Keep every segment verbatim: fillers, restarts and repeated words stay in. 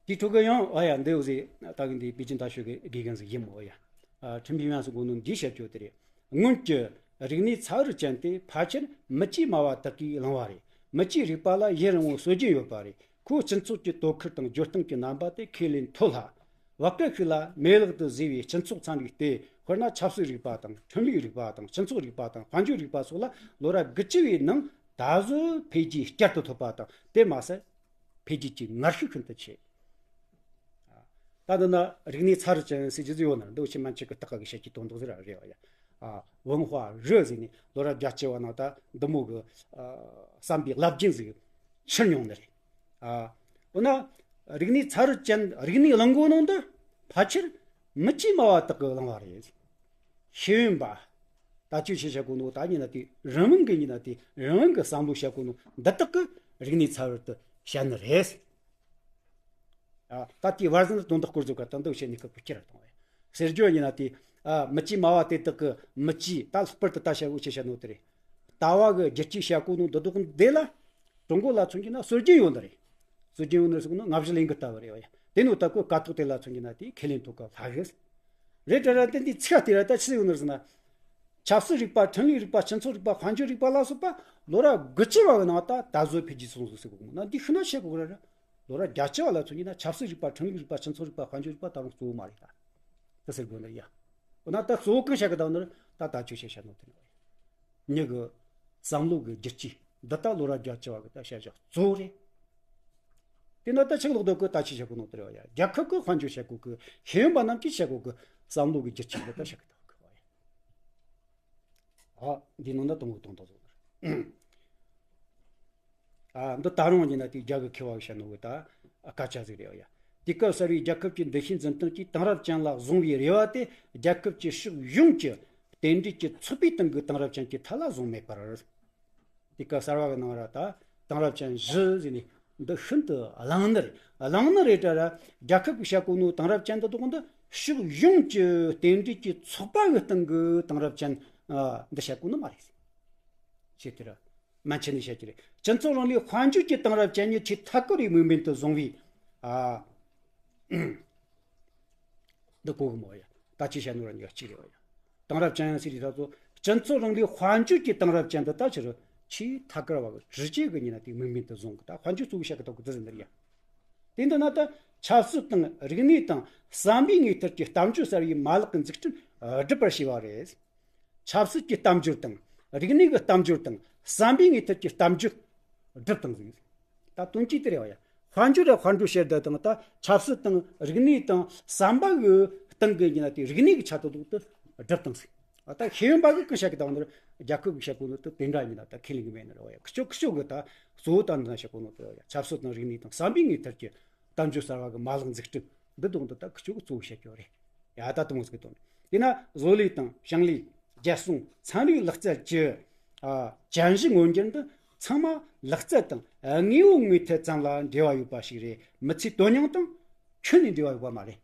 དེའི་ཁྲོད་ཀྱི་ཡང་ཨ་ཡ་འདི་འོ་ཟེ་ད་གི་འདི་པེ་ཅིན་ད་ཤོད་གི་དགེ་རྒན་ཟིག་ཡིན་མོ་ཡ། ཁྲིམས་ཕིང་ཡང་ཟེར་གོ་ནོ་འདི་བཤད་རྒྱུ་དེ་རེད། སྔོན་གྱི་རིག་གནས་ཚ་བར་ཅན་དེ་ཕལ་ཆེར་མི་སྐྱེས་སྨྲ་བ་དག་གིས་བླངས་པ་རེད། མི་སྐྱེས་རིག་པ་ལ་ཡུན་རིང་བོ་སྲོལ་རྒྱུན་ཡོད་པ་རེད། ཁོའི་སྤྱི་ཚོགས་ཀྱི་དོ་ཁུར་དང་སྦྱོར་སྟངས་ཀྱི་རྣམ་པ་དེ་ཁས་ལེན་ཐུབ་སླ། བར་སྐབས་ཤིག་ལ་མེད་བརླག་ཏུ་བཟོས་པའི་སྤྱི་ཚོགས་ཚན་རིག་སྟེ། དཔེར་ན་ཆབ་སྲིད་རིག་པ་དང་ཁྲིམས་ལུགས་རིག་པ་དང་སྤྱི་ཚོགས་རིག་པ་དང་དཔལ་འབྱོར་རིག་པ་སོགས་ལ་ལོ་རབས་དགུ་བཅུ་བའི་ནང་ད་གཟོད་འཕེལ་རྒྱས་བསྐྱར་དུ་ཐོབ་པ་དང་དེ་མ་ཟད། འཕེལ་རྒྱས་ཀྱི་ངར་ཤུགས་ཤིན་ཏུ་ཆེ། ད་འདི་ན་རིག་གནས་ཚ་རུ་ཅན་ཟེར་རྒྱུ་ཟིག་ཡོད་ན་འདི་ཕྱི་མ་ཆེ་གི་ཏག་གི་བཤད་ཀྱི་དོན་དག་ཟིག་ར་རེད་བ་ཡ། ཨ། ཝུན་ཧྭ་རི་ཟེར་ནས་ལོ་རབས་བརྒྱད་ཅུ་བ་ནང་ད་འདི་མོ་གི་ཨ། བསམ་པའི་རླབས་རྒྱུན་ཟིག་ཕྱིར་མྱོང་ནི་རེད། ཨ། འོ་ན་རིག་གནས་ཚ་རུ་ཅན་རིག་གནས་གླིང་སྒོ་ནང་དུ་ཕལ་ཆེར་མི་སྐྱེས་སྨྲ་བ་དག་གིས་བླངས་པ་རེད། ཤེས་ཡོན་པ། ད་ཅི་ཞིག་བཤད་གོ་ནོ་ད་ཉིན་ན་དེ་རང་དབང་གི་ཉིན་ན་དེ་རང་དབང་གི་བསམ་བློ་བཤད་གོ་ནོ་འདི་དག་གི་རིག་གནས་ཚ་བར་དུ་བཤད་ནི་རེད། ཨ། ད་དེའི་བར་ཟིན་དོན་དག་སྐོར་ཟིག་ག་ད་འདི་བཤད་ནི་ཁག་པོ་ཁྱེར་གཏོང་བས་ཟེར་རྒྱུ་ཉིན་ན་དེ། ཨ། མི་སྐྱེས་སྨྲ་བ་དེ་དག་གི་མི་སྐྱེས་ད་ལྷག་པར་དུ་ད་བཤད་འོ་ཅི་བཤད་ནོ་དེ་རེད། ལྟ་བ་གི་བསྒྱུར་བཅོས་བྱ་དགོས་ནོ་འདི་དག་འདི་ལ། ཀྲུང་གོ་ལ་མཚོན་གྱི་ན་སྲོལ་རྒྱུན་ཡོད་ནི་རེད། སྲོལ་རྒྱུན་ཡོད་ནི་རེད་ཟེར་གོ་ནོ་ལྔ་བཞི་ལས་འགུལ་ལྟ་བུ་རེད་བ་ཡ། དེ་ནོ་ད་ཁོ་ཀ་ཐོག་དེ་ལ་མཚོན་གྱི་ན་དེ་ཁས་ལེན་ཐུབ་ག་ལྷ་གི། རེད་དྲ་ར་དེ་འདི་ཚིག་དེ་ར་ད་ཆི་ཟིག་ཡོད་ནི་རེད་ཟེར་ན། ཆབ་སྲིད་རིག་པ་ཁྲིམས་ལུགས་རིག་པ་སྤྱི་ཚོགས་རིག་པ་དཔལ་འབྱོར་རིག་པ་ལ་སོགས་པ་ལོ་རབས་དགུ་བཅུ་བ་གི་ནང་ད་ད་གཟོད་འཕེལ་རྒྱས་སོང་ཟིག་ཟེར་གོ་གི་མོ་ན་འདི་ཤི་ན་བཤད་གོ་གི་ར་ར། ལོ་རབས་བརྒྱད་ཅུ་བ་ལ་མཚོན་གྱི་ན་ཆབ་སྲིད་རིག་པ་ཁྲིམས་ལུགས་རིག་པ་སྤྱི་ཚོགས་རིག་པ་དཔལ་འབྱོར་རིག་པ་ད་རུང་གཙོ་བོ་མ་རེད་ད། ད་ཟེར་དགོས་ནི་ཡ། འོ་ན་ད་གཙོ་བོ་གང་བཤད་གི་ད་ནི་ད་ད་ཅི་བཤད་བཤད་ནོ་དེ་ནི། མྱི་གི་བསམ་བློ་གི་བསྒྱུར་བཅོས་འདི་ད་ལོ་རབས་བརྒྱད་ཅུ་བ་གི་ད་བྱ་གཞག་གཙོ་བོ་རེད། དེ་ན་ད་ཆིག་ལོག་དོ་གི་ད་ཅི་བྱེད་གོ་ནོ་དེ་རེད་བ་ཡ། རྒྱལ་ཁབ་གི་དཔལ་འབྱོར་བྱེད་གོ་གི་ཤེས་ཡོན་པ་རྣམས་ཀྱིས་བྱེད་གོ་གི་བསམ་བློ་གི་བསྒྱུར་བཅོས་འདི་ད་བྱེད་གི་ད་གི་བ་ཡ། ཨ། འདི་ནང་ན་དང་བོ་དང་དང་བཟོ་ནོ་རེད། ཨ། འདི་ད་རུང་ཡིན་ན་དེ་རྒྱ་གི་མཁས་པ་བཤད་ནོ་གི་ད་སྐད་ཆ་ཟིག་རེད་བ་ཡ། དུས་སྐབས་གསར་བའི་རྒྱལ་ཁབ་ཀྱི་འདུ་ཤེས་འཛིན་སྟངས་ཀྱིས་དེང་རབས་ཅན་ལ་བཟུང་བའི་རེ་བ་དེ་རྒྱལ་ཁབ་ཀྱི་ཕྱོགས་ཡོངས་ཀྱི་རྟེན་འབྲེལ་གྱི་ཚོགས་པའི་སྟེང་གི་དེང་རབས་ཅན་གྱི་ཐད་ལ་བཟུང་མེད་པར། དེ་ག་གསར་བ་གི་ནང་ར་ད་དེང་རབས་ཅན་བཞི་ཟེར་ནས་འདི་ཤིན་ཏུ་གླེང་ནི་རེད། གླེང་ནི་རེད་དྲ་ར་རྒྱལ་ཁབ་ཀྱི་བཤད་གོ་ནོ་དེང་རབས་ཅན་འདི་དག་འདི་ཕྱོགས་ཡོངས་ཀྱི་རྟེན་འབྲེལ་གྱི་ཚོགས་པ་གི་སྟེང་གི་དེང་རབས་ཅན་འདི་བཤད་གོ་ནི་མ་རེད། ཅེས་དེ་ར་མན་ཆད་ནས་བཤད་ཀྱི་རེད། སྤྱི་ཚོགས་རིང་ལུགས་དཔལ་འབྱོར་གྱི་དེང་རབས་ཅན་ཉིད་ཆེས་ཐད་ཀར་བའི་དམིགས་འབེན་དུ་བཟུང་བའི་ཨ། འདི་གོ་གི་མོ་ཡ། ད་ཅི་བཤད་ནོ་ར་ཉག་གཅིག་རེད་བ་ཡ། དེང་རབས་ཅན་ཡང་ཟེར་རེད་ད་ཚོ། སྤྱི་ཚོགས་རིང་ལུགས་དཔལ་འབྱོར་གྱི་དེང་རབས་ཅན་འདི་ད་ཕྱིར་ཆེས་ཐད་ཀར་བ་གི་གྲུ་ཆད་གི་ཉིན་ན་དེ་དམིགས་འབེན་དུ་བཟུང་གི་ད་དཔལ་འབྱོར་གཙོ་བོ་བཤད་གི་ཐོག་གི་དེ་ཟིན་ནི་རེད་ཡ། དེ་འདི་ན་ད་ཆབ་སྲིད་དང་རིག་གནས་དང་བསམ་པའི་ངོས་ཐད་ཀྱི་གཏམ་བརྗོད་གསར་བའི་མ་ལག་གི་འཛུགས་སྐྲུན་སྒྲུབ་པར་བྱས་པ་རེད། ཆབ་སྲིད་ཀྱི་གཏམ་བརྗོད་དང་རིག་གནས་ཀྱི་གཏམ་བརྗོད་དང་བསམ་པའི་ངོས་ཐད་ཀྱི་གཏམ་བརྗོད་སྒྲུབ་དང་ཟིག་ད་དོན་གྱིས་དེ་རེད་བ་ཡ། དཔལ་འབྱོར་ར་དཔལ་འབྱོར་བཤད་བསྡད་དང་ད་ཆབ་སྲིད་དང་རིག་གནས་དང་བསམ་པ་གི་སྟེང་གི་ཡིན་ན་དེ་རིག་གནས་ཀྱི་ཆ་དོ་དོ་དེ་སྒྲུབ་དང་ཟིག་ཨ་ད་ཤེས་ཡོན་པ་གི་གི་བཤད་གི་དང་ནི་རྒྱལ་ཁབ་གི་བཤད་གོ་ནོ་དེ་དེ་འདྲ་ཡིན་ན་ད་ཁས་ལེན་གི་མེད་ནི་རེད་བ་ཡ། ཁི་ཆོ་ཁི་ཆོ་གི་ད་གཙོ་བོ་ད་འདི་ན་བཤད་གོ་ནོ་དེ་རེད་བ་ཡ། ཆབ་སྲིད་དང་རིག་གནས་དང་བསམ་པའི་ངོས་ཐད་ཀྱི་གཏམ་བརྗོད་གསར་བ་གི་མ་ལག་འཛུགས་སྐྲུན་འདི་དོན་དུ་ད་ཁི་ཆོ་གི་གཙོ་བོ་བཤད་རྒྱུ་རེད་ཡ། ད་དུང་ཟིག་དོན་དེ་ན་བཟོ་ལས་དང་ཞིང་ལས་རྒྱལ་སྲུང་ཚན་རིག་ལག་རྩལ་གྱི་ཨ་ཅན་བཞི་མངོན་འགྱུར་འདི་ཚང་མ་ལག་རྩལ་དང་དངོས་པོ་དངོས་ཐད་ཙམ་ལ་འབྲེལ་བ་ཡོད་པ་ཞིག་རེད། མི་ཚེའི་དོན་སྙིང་དང་ཁྱོན་ནས་འབྲེལ་བ་ཡོད་པ་མ་རེད།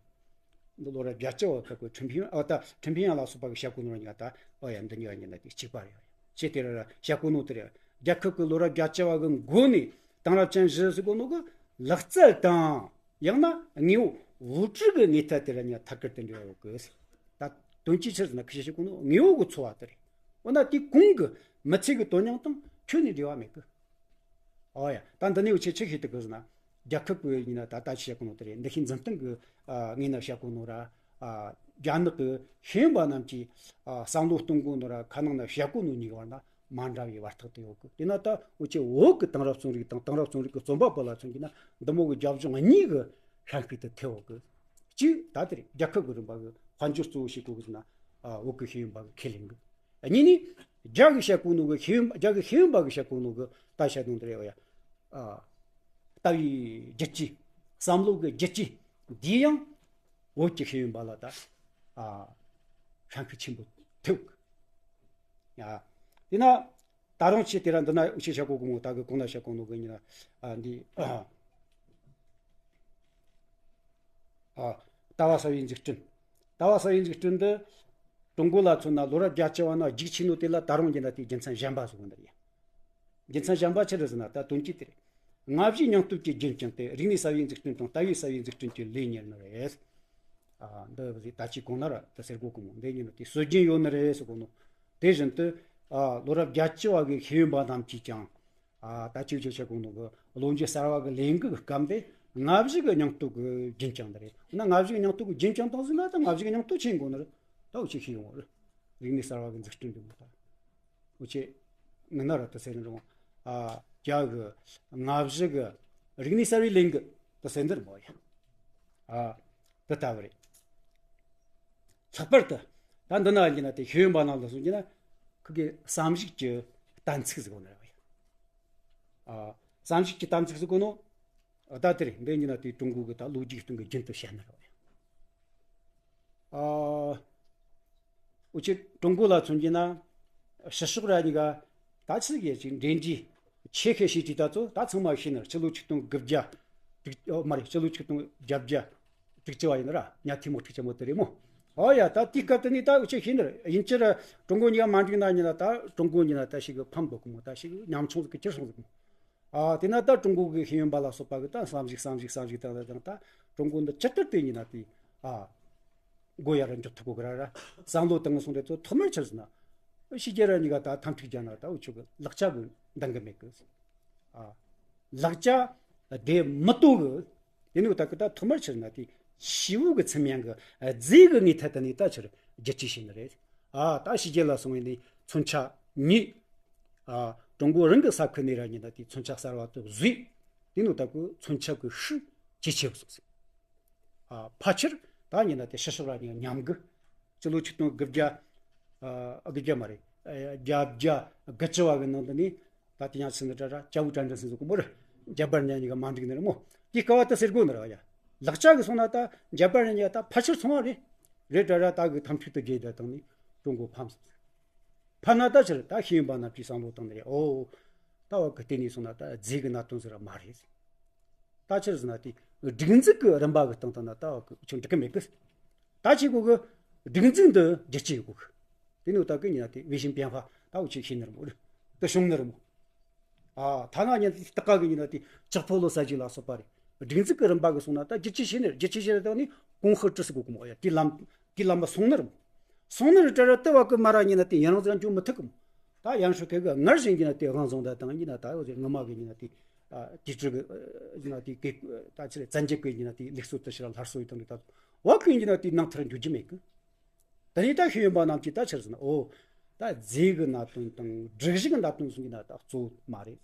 འདི་ལོ་རབས་བརྒྱད་ཅུ་བ་ཁག་གི་ཁྲིམས་ཕིང་ཨ་ད་ཁྲིམས་ཕིང་ཡང་ལ་སོགས་པ་གི་བཤད་གོ་ནོ་ར་ཉག་ད་ཨོ་ཡ་འདི་ཉག་ཉིན་ན་དེ་གཅིག་པ་རེད། ཅེས་དེ་ར་བཤད་གོ་ནོ་དེ་རེད། རྒྱལ་ཁབ་ཀྱི་ལོ་རབས་བརྒྱད་ཅུ་བ་གི་འགོ་ནས་དེང་རབས་ཅན་བཞི་ཟེར་གོ་ནོ་གི་ལག་རྩལ་དང་ཡང་ན་དངོས་པོ་བུ་ཕྲུག་གི་ངོས་ཐད་དེ་ར་ཉག་ཐད་ཀར་དུ་འབྲེལ་བ་ཡོད་གི། ད་དོན་གྱི་ཕྱིར་ཟེར་ན་ཁི་ཤེས་ཤེས་གོ་ནོ་དངོས་པོ་གི་འཚོ་བ་དེ་རེད། འོ་ན་དེ་གོང་གི་མི་ཚེ་གི་དོན་སྙིང་དང་ཁྱོན་ནས་འབྲེལ་བ་མེད་གི། ཨོ་ཡ། ད་འདི་ནས་འུ་ཆོས་ཆི་ཤེས་ཐུབ་གི་ཟེར་ན། རྒྱལ་ཁབ་ཀྱི་ཡིན་ན་ད་ལྟ་ཅི་བྱེད་གོ་ནོ་དེ་རེད། འདུ་ཤེས་འཛིན་སྟངས་ཀྱི་ཨ་ངོས་ནས་བཤད་གོ་ནོ་ར། ཨ་རྒྱ་ནག་གི་ཤེས་ཡོན་པ་རྣམས་ཀྱིས་ཨ་བསམ་བློ་གཏོང་གོ་ནོ་ར་ཁ་ནང་ན་བཤད་གོ་ནོ་གཉིས་ཀྱི་བར་ན་མ་འདྲ་བའི་བར་ཐག་དེ་ཡོད་གི། དེ་ན་ད་འུ་ཆོས་བོད་ཀྱི་དེང་རབས་རྩོམ་རིག་དང་དེང་རབས་རྩོམ་རིག་གི་རྩོམ་པ་པོ་ལ་མཚོན་གྱི་ན་འདི་མོ་གི་རྒྱབ་ལྗོངས་གཉིས་ཀྱི་ཤན་ཤུགས་དེ་ཐེབས་ཡོད་གི། གཅིག་ད་དེ་རེད། རྒྱལ་ཁབ་ཀྱི་རིམ་པ་གི་དཔལ་འབྱོར་གཙོ་བོ་བྱེད་དགོས་གི་ཟེར་ན་ཨ་བོད་ཀྱི་ཤེས་ཡོན་པ་གི་ཁས་ལེན་གི། གཉིས་ནི། རྒྱ་གི་བཤད་གོ་ནོ་གི་ཤེས་ཡོན་རྒྱ་གི་ཤེས་ཡོན་པ་གི་བཤད་གོ་ནོ་གི་ད་བཤད་དོན་དེ་རེད་བ་ཡ། ཨ། ལྟ་བའི་བསྒྱུར་བཅོས། བསམ་བློ་གི་བསྒྱུར་བཅོས། འདིས་ཡང་བོད་ཀྱི་ཤེས་ཡོན་པ་ལ་ད། ཨ། ཤན་ཤུགས་ཆེན་པོ་ཐེབས་གི། ཡ། དེ་ན་ད་རུང་ཆེ་དེ་ར་འདི་ན་འུ་ཆོས་བཤད་གོ་གི་མོ་ད་གི་གོང་ན་བཤད་གོ་ནོ་གི་ཉིན་ན་ཨ་འདི། ཨ། ལྟ་བ་གསར་བའི་འཛུགས་སྐྲུན། ལྟ་བ་གསར་བའི་འཛུགས་སྐྲུན་འདི་ཀྲུང་གོ་ལ་མཚོན་ན་ལོ་རབས་བརྒྱད་ཅུ་བ་ན་རྒྱུགས་ཆེ་ནོ་དེ་ལ་ད་རུང་ཡིན་ན་དེའི་རྒྱུ་མཚན་གཞན་པ་ཟེར་གོ་ནི་རེད། རྒྱུ་མཚན་གཞན་པ་ཆི་རེད་ཟེར་ན་ད་དོན་གྱིས་དེ་རེད། ལྔ་བཞིའི་སྙིང་སྟོབས་ཀྱི་རྒྱུན་བསྐྱངས་ཏེ། རིག་གནས་གསར་བའི་འཛུགས་སྐྲུན་དང་ལྟ་བའི་གསར་བའི་འཛུགས་སྐྲུན་གྱི་ལས་གཉེར་ནི་རེད། ཨ། འདི་ད་ཅི་གོང་ན་ར་ད་ཟེར་གོ་གི་མོ། འདི་ཉིད་ནི་དེ་སྲོལ་རྒྱུན་ཡོད་ནི་རེད་ཟེར་གོ་ནོ། དེ་བཞིན་དུ། ཨ། ལོ་རབས་བརྒྱད་ཅུ་བ་གི་ཤེས་ཡོན་པ་རྣམས་ཀྱིས་ཀྱང་། ཨ། ད་ཅིག་ཅིག་བྱེད་གོ་ནོ་གི་ལོ་རྒྱུས་གསར་བ་གི་ལས་འགུལ་གི་སྐབས་དེ་ལྔ་བཞི་གི་སྙིང་སྟོབས་གི་རྒྱུན་བསྐྱངས་ནི་རེད། ན་ལྔ་བཞི་གི་སྙིང་སྟོབས་གི་རྒྱུན་བསྐྱངས་དང་ཟེར་ན། ད་ལྔ་བཞི་གི་སྙིང་སྟོབས་ཆེན་གོ་ནི་རེད། ད་འུ་ཆེ་ཤེས་ཡོང་རེད། རིག་གནས་གསར་བ་གི་འཛུགས་སྐྲུན་འདི་མོ་ད། འུ་ཆེ་ངི་ན་ར་ད་ཟེར་ནི་རུང་། ཨ། རྒྱ་གི་ལྔ་བཞི་གི་རིག་གནས་གསར་བའི་ལས་འགུལ་ད་ཟེར་འདི་རུ་མོ་ཡ། ཨ། འདི་ལྟ་བུ་རེད། ལྷག་པར་དུ་ད་འདི་ན་ཡིན་ན་དེ་ཤེས་ཡོན་པ་རྣམས་ལ་གསུངས་ཀྱི་ན། ཁོ་གི་བསམ་གཞིག་གི་གཏན་ཚིགས་ཟིག་གོ་ནི་རེད་བ་ཡ། ཨ། བསམ་གཞིག་གི་གཏན་ཚིགས་ཟིག་གོ་ནོ། ཨ། ད་དེ་རེད། འདི་ཡིན་ན་དེ་ཀྲུང་གོ་གི་ད་ལོ་རྒྱུས་སྟེང་གི་རྒྱུན་དུ་བཤད་ནི་རེད་བ་ཡ། ཨ། འུ་ཆེ་ཀྲུང་གོ་ལ་མཚོན་གྱི་ན། ཕྱི་ཕྱོགས་ར་གཉིས་ཀ་ད་ཆི་ཟིག་ཡ་ཅིག་འབྲེལ་འདྲིས་ཆེ་ཤེས་ཤེས་ཀྱི་ད་ཚོ་ད་ཚང་མ་ཤེས་ནི་རེད། ཕྱི་ལོ་ཆིག་སྟོང་དགུ་བརྒྱ་དྲུག་ཨོ་མ་རེད། ཕྱི་ལོ་ཆིག་སྟོང་བརྒྱད་བརྒྱ་དྲུག་ཅུ་བ་ཡིན་ན་ར། ཉ་ཐི་མོ་དྲུག་ཅུ་མོ་དེ་རེད་མོ། ཨོ་ཡ། ད་དེའི་སྐབས་དེ་ནས་ད་འུ་ཆེ་ཤེས་ནི་རེད། ཡིན་ཕྱིར་ཀྲུང་གོ་གཉིས་ཀ་མ་འགྲིག་ན་ཡིན་ན་ད་ཀྲུང་གོ་གཉིས་ན་ད་ཞིག་གི་ཕམ་འདུག་གི་མོ། ད་ཞིག་གི་ཉམ་ཆུང་ཟིག་གི་ཁྱེར་སོང་ཟིག་མོ། ཨ། དེ་ན་ད་ཀྲུང་གོ་གི་ཤེས་ཡོན་པ་ལ་སོགས་པ་གི་ད་བསམ་གཞིག་བསམ་གཞིག་བསམ་གཞིག་དང་དང་ད་ཀྲུང་གོ་འདི་ཇི་ལྟར་དེ་ཡིན་ན་དེ། ཨ། མགོ་ཡར་འཇོག་ཐུབ་གོ་གི་ར་ར། བསམ་བློ་བཏང་སོང་རེད་ཚོ། ཐོག་མར་ཆི་ཟེར་ན། ཕྱི་རྒྱལ་ར་གཉིས་ཀ་ད་འཐབ་འཁྲུག་རྒྱག་ན་ད་འུ་ཆོ་གི་ལག་ཆ་གི་འདང་གི་མེད་གི། ཨ། ལག་ཆ་དེ་མི་ལྟོ་གི། དེ་ནི་ད་གི་ད་ཐོག་མར་ཆི་ཟེར་ན་དེ་ཤི་བོ་གི་ཚིམ་ཡང་གི་རྫས་གི་ངོས་ཐད་དུ་ནི་ད་ཕྱིར་བསྒྱུར་བཅོས་བྱས་ནི་རེད། ཨ། ད་ཕྱི་རྒྱལ་ལ་སོང་བའི་ནི་མཚོན་ཆ་ཉོས། ཨ། ཀྲུང་གོ་རང་གི་ས་ཁུལ་ནས་ར་ཡིན་ན་དེ་མཚོན་ཆ་གསར་བ་དེ་བཟོས། དེ་ནི་ད་གི་མཚོན་ཆ་གི་ཤུགས་ཇེ་ཆེ་སོང་ཟིག། ཨ། ཕལ་ཆེར་ད་ཡིན་ན་དེ་ཕྱི་ཕྱོགས་ར་ཡིན་ན་མཉམ་གི། སྤྱི་ལོ་ཆིག་སྟོང་དགུ་བརྒྱ། ཨ། དགུ་བརྒྱ་མ་རེད། ཨ། བརྒྱད་བརྒྱ་དགུ་བཅུ་བ་གི་ནང་དུ་ནི། ད་དེ་ཡང་ཕྱི་ནི་དྲ་ར་ཅ་བོ་དྲ་འདྲ་སེ་ཟུག་གི་མོ་རེད། རྒྱ་བལ་གཉིས་ཀ་མ་འགྲིག་ནི་རེད་མོ། དེ་སྐབས་བ་ད་ཟེར་དགོས་ནི་རེད་བ་ཡ། ལག་ཆ་གི་སོང་ན་ད་རྒྱ་བལ་གཉིས་ཀ་ད་ཕལ་ཆེར་སོང་བ་རེད། རེད་དྲ་ར་ད་གི་ཐམས་ཅད་དུ་རྒྱས་དྲ་བཏང་ནི་ཀྲུང་གོ་ཕམ་སོང་ཟིག། ཕན་ན་ད་ཕྱིར་ད་ཤེས་ཡོན་པ་རྣམས་ཀྱིས་བསམ་བློ་བཏང་ནས། ཨོ། ད་བ་གི་བལྟས་ནས་སོང་ན་ད་རྫས་གི་གནད་དོན་ཟེར་བ་མ་རེད། ད་ཕྱིར་ཟེར་ན་དེ་སྒྲིག་འཛུགས་ཀྱི་རིམ་པ་གི་སྟེང་དུ་ན་ད་བ་གི་ཆུ་འགྲིག་གི་མེད་གི། ད་ཅི་གོ་གི། སྒྲིག་འཛུགས་འདི་བསྒྱུར་བཅོས་གོ་གི། དེ་ནི་ད་གི་ཉིན་ན་དེ་བེ་ཤིང་པེན་ཧྥ་ད་འུ་ཆོས་ཤེས་ནི་རེད་མོ། ད་བྱུང་ནི་རེད་མོ། ཨ། ཐ་ན་ཉིན་དེ་སྟག་ག་གི་ཉིན་ན་དེ་ལྕགས་ཕོ་ལོ་ས་གཞི་ལ་སོགས་པ་རེད། སྒྲིག་འཛུགས་ཀྱི་རིམ་པ་གི་སོང་ན་ད་བསྒྱུར་བཅོས་བྱས་ནས། བསྒྱུར་བཅོས་བྱས་ནས་ད་ནི་གོང་ཧུ་ཀྲི་སི་གོ་གི་མོ་ཡ། དེ་ལམ་དེ་ལམ་པ་སོང་ནི་རེད་མོ། སོང་ནི་རེད་དྲ་ར་ལྟ་བ་གི་མ་ར་ཉིན་ན་དེ་ཡུན་རིང་ཙམ་འགྱོ་མི་ཐུབ་གི་མོ། ད་ཡང་ཧྲུ་ཁེ་གི་སྔར་བཞིན་ཉིན་ན་དེ་དབང་བཟུང་ད་དང་ཉིན་ན་ད་འོ་ཟེར་ངོ་མ་གི་ཉིན་ན་དེ། ཨ། དེ་ཕྱིར་གི་ཉིན་ན་དེ་གི་ད་ཕྱིར་བཙན་འཇབ་གི་ཉིན་ན་དེ་ལུགས་སྲོལ་དུ་ཕྱིར་སླར་གསོ་ཡི་དང་དུ་ད་བ་གི་ཉིན་ན་དེ་ནང་ཐར་འགྱོ་རྒྱུ་མེད་གི། ད་ནི་ད་ཤེས་ཡོན་པ་རྣམས་ཀྱིས་ད་ཕྱིར་ཟེར་ན། ཨོ། ད་རྫས་ཀྱི་གནད་དོན་དང་སྒྲིག་གཞི་གི་གནད་དོན་གསུམ་གྱི་ནང་ད་གཙོ་བོ་མ་རེད།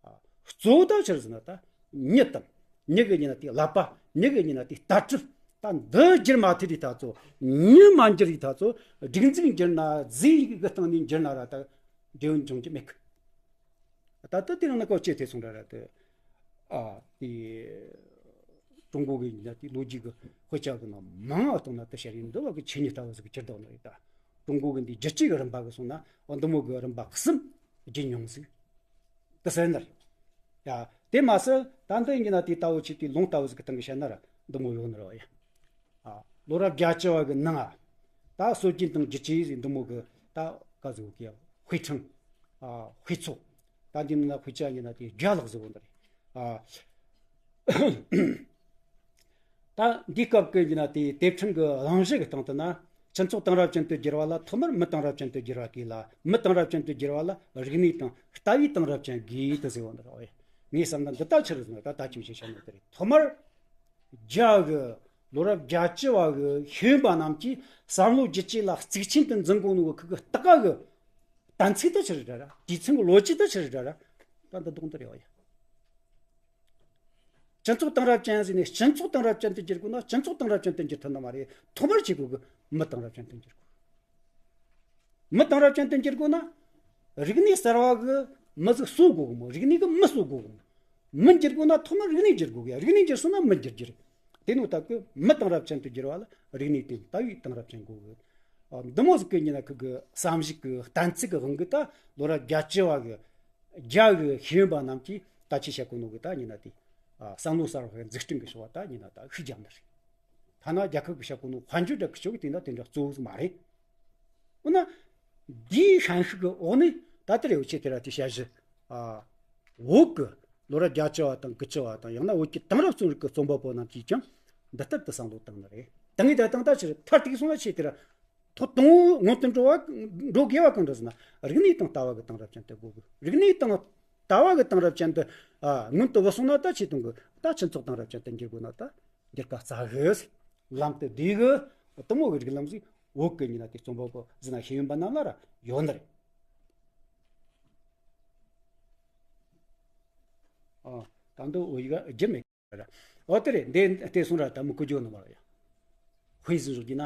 ཨ། གཙོ་བོ་ད་ཕྱིར་ཟེར་ན་ད་མྱི་དང་། མྱི་གི་ཉིན་ན་དེ་ཀླད་པ། མྱི་གི་ཉིན་ན་དེ་ལྟ་གྲུབ། ད་འདི་བསྒྱུར་མ་ཐུབ་རིགས་ད་ཚོ། མྱི་མ་འགྱུར་རིགས་ད་ཚོ། སྒྲིག་འཛུགས་འགྱུར་ན། རྫས་ཀྱི་སྟེང་ནས་འགྱུར་ན་ར་ད་འབྲས་བུ་འབྱུང་རྒྱུ་མེད་གི། ད་ལྟ་དེ་རིང་ནི་ཀོ་ཅེ་ཐེ་སོང་ར་ར་དེ། ཨ། དེ་ཀྲུང་གོ་གི་ཡིན་ན་དེ་ལོ་རྒྱུས་ཀྱི་དཔེ་ཆ་གི་ནང་མང་བ་བཏང་ན་དེ་ཤར་ཡིན་འདི་བ་གི་ཆོས་ཉིད་ལྟ་བུ་ཟིག་གི་གྱུར་ལྡོག་ནི་རེད་ད། ཀྲུང་གོ་གི་འདི་བསྒྱུར་བཅོས་ཀྱི་རིམ་པ་གི་སོང་ན་འོ་འདི་མོ་གི་རིམ་པ་གསུམ་བརྒྱུད་མྱོང་ཟིག་དེ་ཟེར་ནི་རེད། ཡ། དེ་མ་ཟད་ད་འདི་ཡིན་ན་དེ་ལྟ་བུ་ཆེ་དེ་ལུང་ལྟ་བུ་ཟིག་གི་སྟེང་གི་བཤད་ན་ར་འདི་མོ་ཡོད་ནི་རེད་ཡ། ཨ། ལོ་རབས་བརྒྱད་ཅུ་བ་གི་ནང་ང་། ད་སྲོལ་རྒྱུན་དང་བསྒྱུར་བཅོས་ཟེར་འདི་མོ་གི་ད་ག་ཟེར་གི་དཔེ་ཕྲེང་། ཨ། དཔེ་ཚོགས། ད་འདི་ནང་ན་དཔེ་ཆ་ཡིན་ན་དེ་བརྒྱ་ལྷག་ཟེར་གོ་འདི་རེད། ཨ། ད་འདི་སྐབས་ཀྱི་ཡིན་ན་དེ་དེབ་ཕྲེང་གི་གླེང་གཞི་གི་སྟེང་དུ་ན། སྤྱི་ཚོགས་དེང་རབས་ཅན་དུ་བསྒྱུར་བ་ལ་ཐོག་མར་མི་དེང་རབས་ཅན་དུ་བསྒྱུར་བ་དགོས་ལ། མི་དེང་རབས་ཅན་དུ་བསྒྱུར་བ་ལ་རིག་གནས་དང་ལྟ་བའི་དེང་རབས་ཅན་དགོས་དེ་ཟེར་བ་འདི་རེད། ངས་བསམ་ན་འདི་ལྟ་ཕྱིར་ཟེར་ན་ད་ལྟ་ཅིག་བྱེད་བྱ་ནི་དེ་རེད། ཐོག་མར་རྒྱ་གི་ལོ་རབས་བརྒྱད་ཅུ་བ་གི་ཤེས་ཡོན་པ་རྣམས་ཀྱིས་བསམ་བློ་བསྒྱུར་བཅོས་ལ་གཙིགས་ཆེན་དུ་འཛིན་དགོས་ནོ་གི་ཁུ་གི་སྟག་ག་གི་གཏན་ཚིགས་དེ་ཆི་རེད་འདྲ་ར། དུས་མཚུངས་གི་ལོ་རྒྱུས་དེ་ཆི་རེད་འདྲ་ར། ད་འདི་དོན་དེ་རེད་བ་ཡ། སྤྱི་ཚོགས་དེང་རབས་ཅན་ཟེར་ནས་སྤྱི་ཚོགས་དེང་རབས་ཅན་དུ་འགྱུར་དགོས་ན་སྤྱི་ཚོགས་དེང་རབས་ཅན་དུ་འགྱུར་ཐུབ་ནི་མ་རེད། ཐོག་མར་བྱེད་དགོས་གི་མི་དེང་རབས་ཅན་དུ་འགྱུར་དགོས། མི་དེང་རབས་ཅན་དུ་འགྱུར་དགོས་ན། རིག་གནས་གསར་བ་གི་མི་ཟིག་གསོ་དགོས་གི་མོ། རིག་གནས་གི་མི་གསོ་དགོས་གི་མོ། མི་འགྱུར་དགོས་ན་ཐོག་མར་རིག་གནས་འགྱུར་དགོས་གི། རིག་གནས་འགྱུར་སོང་ན་མི་འགྱུར་རྒྱུ་རེད། དེ་ནོ་ད་གི་མི་དེང་རབས་ཅན་དུ་འགྱུར་བ་ལ་རིག་གནས་དེ་ལྟ་བུའི་དེང་རབས་ཅན་དགོས་གི། ཨ། འདི་མོ་ཟིག་གི་ཉིན་ན་ཁུ་གི་བསམ་གཞིག་གི་གཏན་ཚིགས་གི་དབང་གིས་ད་ལོ་རབས་བརྒྱད་ཅུ་བ་གི་རྒྱ་གི་ཤེས་ཡོན་པ་རྣམས་ཀྱིས་ད་ཅི་བཤད་གོ་ནོ་གི་ད་ཉིན་ན་དེ། ཨ། བསམ་བློ་གསར་བ་འཛུགས་སྐྲུན་གི་ཕྱོགས་བ་ད་ཉིན་ན་ད་ཤུགས་རྒྱབ་ནི་རེད། ཐ་ན་རྒྱལ་ཁབ་ཀྱི་བཤད་གོ་ནོ་དཔལ་འབྱོར་སྒྲ་གི་ཕྱོགས་ཀྱི་དེ་འདྲ་དེ་འདྲ་གཙོ་བོ་ཟིག་མ་རེད། འོ་ན། འདིའི་ཤན་ཤུགས་ཀྱི་འོག་ནས་ད་ལྟ་རེ་བ་ཆེ་དེ་ར་དེ་བཤད་གཞི། ཨ། བོད་ཀྱི་ ལོ་རབས་བརྒྱད་ཅུ་བ་དང་དགུ་བཅུ་བ་དང་ཡང་ན་བོད་ཀྱི་དེང་རབས་རྩོམ་རིག་གི་རྩོམ་པ་པོ་རྣམས་ཀྱིས་ཀྱང་འདི་ལྟར་དུ་བསམ་བློ་བཏང་ནི་རེད། ད་ངས་ད་དང་ད་ཕྱིར་མཐར་ཐུག་སོང་ན་ཆེ་དེ་ར་ཐོག་དང་པོ་སྔོན་དུ་འགྲོ་བ་འགྲོ་དགོས་པ་གང་འདྲ་ཟེར་ན། རིག་གནས་དང་ལྟ་བ་གི་དེང་རབས་ཅན་དུ་དགོས་དགོས། རིག་གནས་དང་ལྟ་བ་གི་དེང་རབས་ཅན་དུ་ཨ་སྔོན་དུ་བུད་སོང་ན་ད་ཆེ་དང་གི་ད་སྤྱི་ཚོགས་དེང་རབས་ཅན་དུ་འགྱུར་དགོས་ན་ད་འགྱུར་ཁ་སླ་གི། ལམ་དུ་བདེ་གི། དེ་མོ་གི་རིགས་ལམ་ཟིག་བོད་གི་ཉིན་ན་དེ་རྩོམ་པ་པོ་ཟིན་ན་ཤེས་ཡོན་པ་རྣམས་ལ་ར་ཡོད་ནི་རེད། ཨ་ད་འདི་འོ་ཡི་ག་རྒྱུ་མེད་ར། འོ་དེ་རེད། འདི་ལྟས་སོང་ར་ད་མི་ཀུ་ཇོ་ནི་མ་ར་ཡ། དཔེ་ཟིན་རོགས་གྱིས་ན་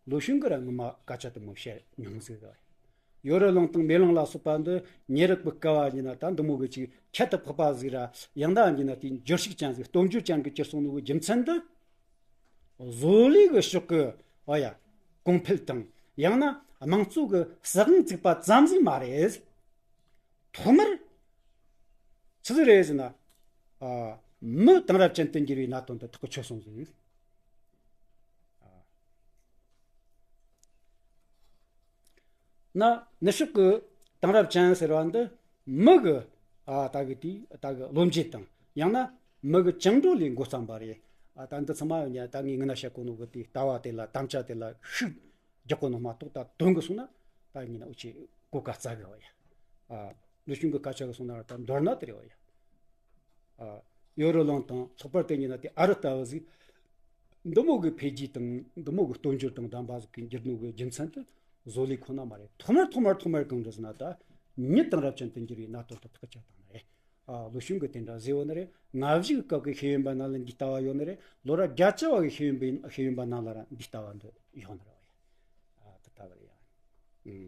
ལོ་གཞོན་གི་ར་ངོ་མ་སྐད་ཆ་དེ་མོ་བཤད་མྱོང་ཟིག་ར། ཡོ་རོབ་གླིང་དང་མེ་གླིང་ལ་སོགས་པ་འདི་ཉེ་རབས་ཀྱི་སྐལ་བ་ཡིན་ན་ད་འདི་མོ་གི་ཅིག་ཁྱད་དུ་འཕགས་པ་ཟིག་ར། ཡང་ད་ཡིན་ན་དེ་འགྱུར་ཤུགས་ཅན་ཟིག་སྟོབས་འབྱོར་ཅན་གི་གྱུར་སོང་ནོ་གི་རྒྱུ་མཚན་འདི། བཟོ་ལས་གི་ཕྱོགས་གི་ཨ་ཡ་གོང་འཕེལ་དང་ཡང་ན་དམངས་གཙོ་གི་སྲིད་དབང་བཙུགས་པ་ཙམ་ཟིག་མ་རེད། ཐོག་མར་ཆི་ཟིག་རེད་ཟེར་ན། ཨ་མི་དེང་རབས་ཅན་དུ་འགྱུར་བའི་གནད་དོན་དེ་ཐག་གིས་ཆོད་སོང་ཟིག་ན་ནུབ་ཕྱོགས་ཀྱི་དེང་རབས་ཅན་ཟེར་བ་འདི་མི་གི་ཨ་ད་གི་དེའི་ད་གི་བློ་འབྱེད་དང་ཡང་ན་མི་གི་བཅིངས་འགྲོལ་ལས་འགོ་བརྩམས་པ་རེད། ཨ་ད་འདི་ཚང་མ་ཡང་ད་ངས་སྔ་ན་བཤད་གོ་ནོ་གི་དེའི་ལྟ་བ་དེ་ལ་དམ་བཅའ་དེ་ལ་ཤུགས་རྒྱག་གོ་ནོ་མ་གཏོགས་ད་དོན་གི་སོང་ན་ད་ཡིན་ན་འུ་ཆོས་གོ་སྐབས་སྩལ་གི་བ་ཡ། ཨ་ལོ་གཞོན་གི་སྐད་ཆ་གི་སོང་ན་ད་མདོར་ན་དེ་རེད་བ་ཡ། ཨ་ཡོ་རོབ་གླིང་དང་ལྷག་པར་དུ་ཡིན་ན་དེ་ཨ་རི་ལྟ་བུ་ཟིག་འདི་མོ་གི་འཕེལ་རྒྱས་དང་འདི་མོ་གི་སྟོབས་འབྱོར་དང་ལྡན་པ་ཟིག་གི་འགྱུར་ནོ་གི་རྒྱུ་མཚན་དེ་བཟོ་ལས་ཁོ་ན་མ་རེད། ཐོག་མར་ཐོག་མར་ཐོག་མར་གང་འདྲ་ཟེར་ན་ད་མི་དེང་རབས་ཅན་དུ་འགྱུར་བའི་གནད་དོན་དེ་ཐག་བཅད་བཏང་ནི་རེད། ཨ་ལོ་གཞོན་གི་དེ་འདྲ་ཟེར་བ་ནི་རེད། ལྔ་བཞི་གི་སྐབས་ཀྱི་ཤེས་ཡོན་པ་རྣམས་ལ་འདི་ལྟ་བ་ཡོད་ནི་རེད། ལོ་རབས་བརྒྱད་ཅུ་བ་གི་ཤེས་ཡོན་པའི་ཤེས་ཡོན་པ་རྣམས་ལ་ར་འདི་ལྟ་བ་འདི་ཡོད་ནི་རེད་བ་ཡ། ཨ་དེ་ལྟ་བུ་རེད་ཡ།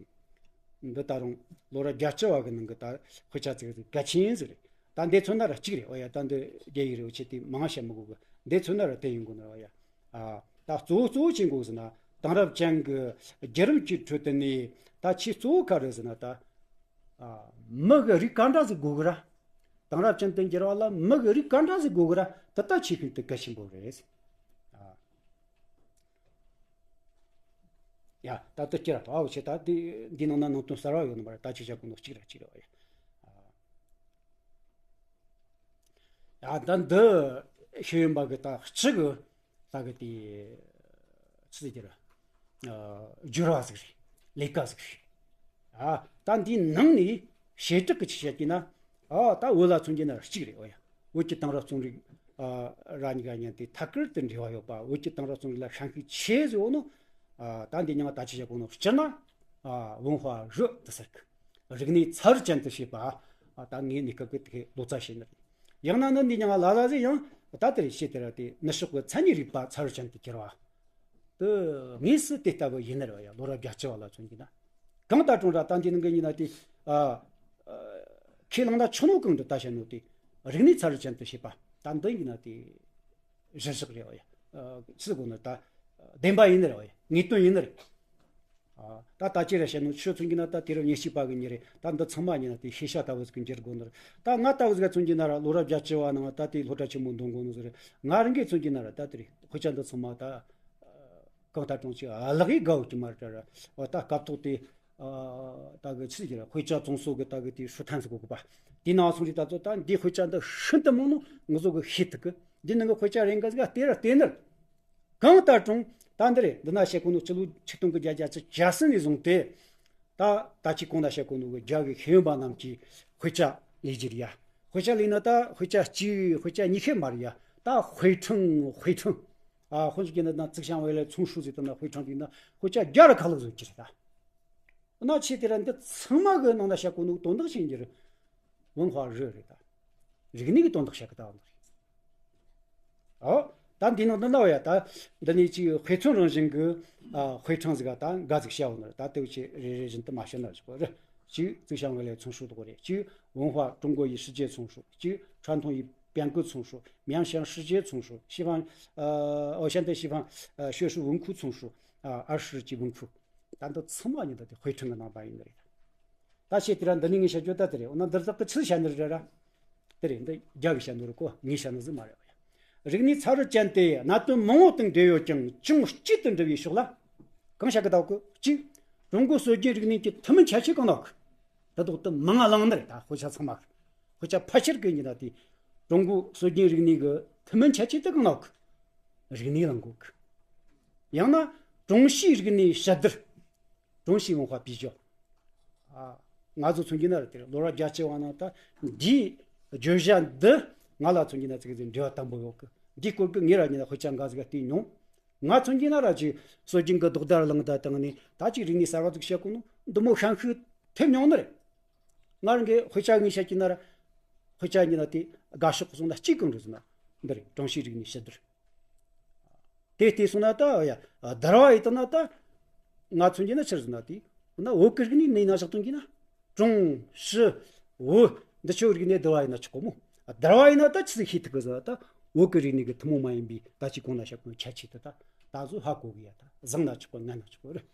ཨུམ། འདི་ད་རུང་ལོ་རབས་བརྒྱད་ཅུ་བ་གི་ནང་གི་ད་དཔེ་ཆ་ཚིག་གལ་ཆེན་ཟིག་རེད། ད་འདི་མཚོན་ན་ར་གཅིག་རེད་བ་ཡ། ད་འདི་རྒྱ་ཡིག་རེད་བ། ཆེ་དེ་མང་བཤད་མི་དགོས་གི། འདི་མཚོན་ན་ར་དེ་ཡིན་དགོས་ནི་རེད་བ་ཡ། ཨ་ད་གཙོ་བོ་གཙོ་བོ་ཆེན་པོ་ཟེར་ན་དེང་རབས་ཅན་གི་བརྒྱུད་རིམ་གྱི་ཁྲོད་དུ་ནས་ད་ཆེས་གཙོ་བོ་ག་རེ་ཟེར་ན་ད། ཨ་མི་གི་རིགས་ག་འདྲ་ཟིག་དགོས་གི་ར། དེང་རབས་ཅན་དུ་འགྱུར་བ་ལ་མི་གི་རིགས་ག་འདྲ་ཟིག་དགོས་གི་ར། དེ་ད་ཆེས་ཤིན་ཏུ་གལ་ཆེན་པོ་རེད། ཨ་ཡ་ད་དེ་སྐྱེ་ར་ད་འོ་ཆེ་ད་འདི་འདི་ནང་ན་ནང་དོན་གསར་བ་ཡོད་ནི་མ་རེད། ད་ཆེ་ཆ་གོ་ནོ་གཅིག་ར་གཅིག་ར་བ་ཡ། ཡ་ད་འདི་ཤེས་ཡོན་པ་གི་ད་སྤྱི་གི་ད་གི་དེ་ཆི་ཟེར་གྱི་ར། ཨ་སྦྱོར་བ་ཟིག་རེད། ལས་ཀ་ཟིག་རེད། ཨ་ད་འདིའི་ནང་ནས་བྱེ་བྲག་གི་ཆི་བཤད་ཀྱི་ན། ཨ་ད་བོད་ལ་མཚོན་གྱི་ན་གཅིག་རེད་བ་ཡ། བོད་ཀྱི་དེང་རབས་རྩོམ་རིག་ཨ་ར་གཉིས་ཀ་མཉམ་དེ་ཐད་ཀར་དུ་འབྲེལ་བ་ཡོད་པ། བོད་ཀྱི་དེང་རབས་རྩོམ་རིག་ལ་ཤན་ཤུགས་ཆེ་ཟེར་བ་ནོ། ཨ་ད་འདི་མྱིང་ང་ད་ཆི་བཤད་གོ་ནོ་སྤྱིར་ན་ཨ་文化热དུ་ཟེར་གི། རིག་གནས་ཚ་རུ་ཅན་དུ་བྱེད་པ། ཨ་ད་ངས་གནས་སྐབས་ཀྱི་དེ་ལོ་ཙཱ་བྱས་ནི་རེད། ཡང་ན་ནི་འདི་མྱིང་ང་ལ་ལ་ཟེར་ཡང་ད་དེ་རེད་བཤད་དེ་ར། དེ་ནུབ་ཕྱོགས་ཀྱི་མཚན་ཉིད་རིག་པ་ཚ་རུ་ཅན་དུ་གྱུར་བ། དེ་དངོས་སུ་དེ་ལྟ་བུ་ཡིན་ནི་རེད་བ་ཡ། ལོ་རབས་བརྒྱད་ཅུ་བ་ལ་མཚོན་གྱི་ན། གང་ལྟར་ཀྲུང་ར་ད་འདི་ནང་གི་ཡིན་ན་དེ་ཨ་ཨ་ཁས་བླངས་ན་ཆོག་ནོ་གང་དུ་ད་བཤད་ནོ་དེ་རིག་གནས་ཚ་རུ་ཅན་དུ་བྱེད་པ་ད་འདི་ཡིན་ན་དེ་གཞིར་བཞག་རེད་བ་ཡ། ཨ་ཆི་གོ་ནི་ད་བདེན་པ་ཡིན་ནི་རེད་བ་ཡ། ངེས་དོན་ཡིན་ནི་རེད། ཨ་ད་ད་ཅི་རེད་བཤད་ནོ་ཆོས་མཚོན་གྱི་ན་ད་དུས་རབས་ཉེར་གཅིག་པ་གི་མྱི་རེད། ད་འདི་ཚང་མ་ཡིན་ན་དེ་ཤེས་བྱ་ལྟ་བུ་ཟིག་གི་འགྱུར་དགོས་ནི་རེད། ད་ང་ལྟ་བུ་ཟིག་ག་མཚོན་གྱི་ན་ར་ལོ་རབས་བརྒྱད་ཅུ་བ་ནང་ད་དེ་སློབ་གྲྭ་ཆེན་མོ་འདོན་དགོས་ནི་ཟིག་རེད། ང་རང་གིས་མཚོན་གྱི་ན་ར་ད་དེ་རེད། དཔེ་ཆ་འདི་ཚང་མ་ད་གང་ལྟར་ཀྲུང་ཅིག་ཨ་ལག་གིས་དགའ་བོ་ཅིག་མ་རེད་ར། འོ་ད་སྐབས་ཐོག་དེ་ཨ་ད་གི་ཆི་ཟིག་ར་དཔེ་ཆ་བཙོང་སོ་གི་ད་གི་དེ་ཧྲུ་ཐན་ཟིག་གོ་གི་པ། དེ་ནང་སོང་རིག་ད་ཚོ་ད་འདི་དཔེ་ཆ་འདི་ཤིན་ཏུ་མང་ནོ་ང་ཚོ་གི་ཤེས་ཐུབ་གི། འདི་ནང་གི་དཔེ་ཆ་རེ་འགའ་ཟིག་ལྟེ་ར་ལྟེ་ནར། གང་ལྟར་ཀྲུང་ད་འདི་རེད། འདི་ན་བཤད་གོ་ནོ་སྤྱི་ལོ་ཆིག་སྟོང་དགུ་བརྒྱ་བརྒྱད་ཅུ་གྱ་གསུམ་ནས་བཟུང་སྟེ། ད་ད་ཅི་གོང་ན་བཤད་གོ་ནོ་གི་རྒྱ་གི་ཤེས་ཡོན་པ་རྣམས་ཀྱིས་དཔེ་ཆ་ལས་རྒྱུ་རེད་ཡ། དཔེ་ཆ་ལས་ན་ད་དཔེ་ཆ་གཅིག་དཔེ་ཆ་གཉིས་ཤེས་མ་རེད་ཡ། ད་དཔེ་ཕྲེང་དཔེ་ཕྲེང་། ཨ་ཧོན་ཞིག་གི་ན་ད་ཙིག་ཤང་བའི་ལས་ཚོང་ཧྲུའུ་ཟེར་ད་ན་དཔེ་ཕྲེང་དེ་ན་དཔེ་ཆ་རྒྱ་ར་ཁ་ལག་བཟོ་རྒྱུ་རེད་ད། ན་ཆེ་དེ་ར་འདི་ཚང་མ་གི་ནང་ན་བཤད་གོ་ནོ་དོན་དག་ཤེས་རྒྱུ་རེད། 文化热 རེད་ད། རིག་གནས་ཀྱི་དོན་དག་བཤད་གི་ད་འདི་རེད། ཨོ། ད་འདི་ནང་འདི་ལ་བ་ཡ་ད། འདི་ནས་ཅིག་དཔེ་མཚོན་རང་བཞིན་གི་ཨ་དཔེ་ཕྲེང་ཟིག་ག་ད་འགའ་ཟིག་བཤད་འོང་ནི་རེད། ད་དེ་བ་ཆེ་རེ་རེ་བཞིན་དུ་མ་བཤད་ན་ཆོག་གི་རེད། གཅིག་ཙིག་ཤང་བའི་ལས་ཚོང་ཧྲུའུ་དགོས་རེད། གཅིག་文化中国与世界丛书། གཅིག་传统与变革丛书། 面向世界丛书། 西方呃哦现代西方呃学术文库丛书。 ཨ་二十世纪文库། ད་འདི་ཚང་མ་ཉིད་ད་དེ་དཔེ་ཕྲེང་གི་ནང་པ་ཡིན་ནི་རེད། ད་ཤེས་དེ་ར་འདི་ནི་ངས་བཤད་རྒྱུ་ད་དེ་རེད། འོ་ན་འདིར་དག་གི་ཚུལ་བཤད་ནི་རེད་ར། དེ་རེད། འདི་རྒྱ་གི་བཤད་ནི་རེད་གོ། ངས་བཤད་ནི་ཟིག་མ་རེད་བ་ཡ། རིག་གནས་ཚ་རུ་ཅན་དེ་གནད་དོན་མང་བོ་དང་འབྲེལ་ཡོད་ཀྱང་ཅུང་སྐྱིད་དུ་འགྲོ་བའི་ཕྱོགས་ལ། གང་བཤད་གི་ད་གོ་གཅིག་ཀྲུང་གོའི་སྲོལ་རྒྱུན་རིག་གནས་ཀྱི་ཐུན་མིན་ཁྱད་ཆོས་གང་ལགས། ད་དོག་ཏུ་མང་ང་ལང་ནི་རེད། ད་དཔེ་ཆ་ཚང་མ་དཔེ་ཆ་ཕལ་ཆེར་གི་ཉིན་ད་དེ་ ཀྲུང་གོའི་སྲོལ་རྒྱུན་རིག་གནས་ཀྱི་ཐུན་མིན་ཁྱད་ཆོས་དེ་གང་ན་ཡོད་གི། རིག་གནས་ལ་གོ་གི། ཡང་ན་ཀྲུང་ཕྱིའི་རིག་གནས་དཔྱད་བསྡུར། 中西文化比较。 ཨ། ང་ཚོ་མཚོན་གྱི་ན་ར་དེ་ལོ་རབས་བརྒྱད་ཅུ་བ་ནང་ད་འདིའི་བརྗོད་བྱ་འདི་ང་ལ་མཚོན་གྱི་ན་ཙི་གེ་ཙི་འབྲེལ་བ་དམ་པོ་ཡོད་གི། འདིའི་སྐོར་གྱི་ངེད་རང་གཉིས་ན་དཔེ་ཆ་འགའ་ཟིག་བལྟས་མྱོང་། ང་མཚོན་གྱི་ན་ར་ཅིག་སྲོལ་རྒྱུན་གྱི་ལྡོག་ཟླར་ལངས་ད་བཏང་ནས་ད་ཅིག་རིག་གནས་གསར་བ་ཟིག་བཤད་གོ་ནོ་འདི་མོ་ཤན་ཤུགས་ཐེབས་མྱོང་ནི་རེད། ང་རང་གི་དཔེ་ཆ་ངས་བཤད་ཀྱི་ན་ར། དཔེ་ཆ་ཉིད་ལ་དེ་དགའ་ཕྱོགས་སོང་ན་གཅིག་གང་རེད་ཟེར་ན། འདི་རེད། ཀྲུང་ཕྱིའི་རིག་གནས་དཔྱད་བསྡུར། དེ་བལྟས་སོང་ན་ད་ཡ་བསྡུར་བ་ཡིན་ད་ན་ད། ང་མཚོན་གྱི་ན་ཆི་རེད་ཟེར་ན་དེ། འོ་ན་བོད་ཀྱི་རིག་གནས་ནས་ན་བཞག་དོན་གྱི་ན། ཀྲུང་ཕྱི་བོད་འདི་ཆོ་རིག་གནས་བསྡུར་བ་ཡིན་ན་ཆོག་གོ་མོ། བསྡུར་བ་ཡིན་ན་ད་ཆི་ཟིག་ཤེས་ཐུབ་གི་ཟེར་ན་ད། བོད་ཀྱི་རིག་གནས་ཀྱི་ཐུན་མོང་མ་ཡིན་པའི་ད་ཅིག་གོང་ན་བཤད་གོ་ཁྱད་ཆོས་དེ་ད་ད་གཟོད་ཧ་གོ་གི་ཡ། ད་བཟང་ན་ཆོག་གོ་ངན་ན་ཆོག་གོ་རེད།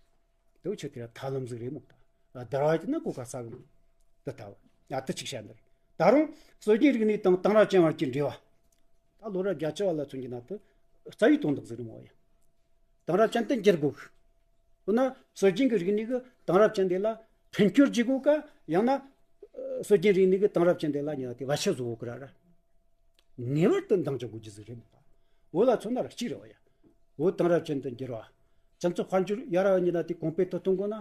དེ་ཆོ་དེ་ར་ཐབས་ལམ་ཟིག་རེད་མོ། ད་བསྡུར་བ་ཡིན་ན་གོ་ག་ས་གི་མོ། དེ་ལྟ་བུ་ཡ་དེ་ཅིག་བཤད་འདི་རེད། ད་རུང་སྲོལ་རྒྱུན་རིག་གནས་དང་དེང་རབས་ཅན་བར་གྱི་འབྲེལ་བ། ད་ལོ་རབས་བརྒྱད་ཅུ་བ་ལ་མཚོན་གྱི་ན་དེ་རྩ་བའི་དོན་དག་ཟིག་རེད་མོ་ཡ། དེང་རབས་ཅན་དུ་འགྱུར་དགོས། འོ་ན་སྲོལ་རྒྱུན་གྱི་རིག་གནས་ཀྱི་དེང་རབས་ཅན་དེ་ལ་མཐུན་སྦྱོར་བྱེད་དགོས་ཀ། ཡང་ན་སྲོལ་རྒྱུན་རིག་གནས་ཀྱི་དེང་རབས་ཅན་དེ་ལ་ཉེ་བ་དེ་བར་ཆད་བཟོ་དགོས་ཀི་ར་ར། ངེས་པར་དུ་འདང་རྒྱག་དགོས་རྒྱུ་ཟིག་རེད་མོ། བོད་ལ་མཚོན་ན་ར་གཅིག་རེད་བ་ཡ། བོད་དེང་རབས་ཅན་དུ་འགྱུར་བ། སྤྱི་ཚོགས་དཔལ་འབྱོར་ཡར་བ་གཉིས་ན་དེ་གོང་འཕེལ་དུ་གཏོང་དགོས་ན།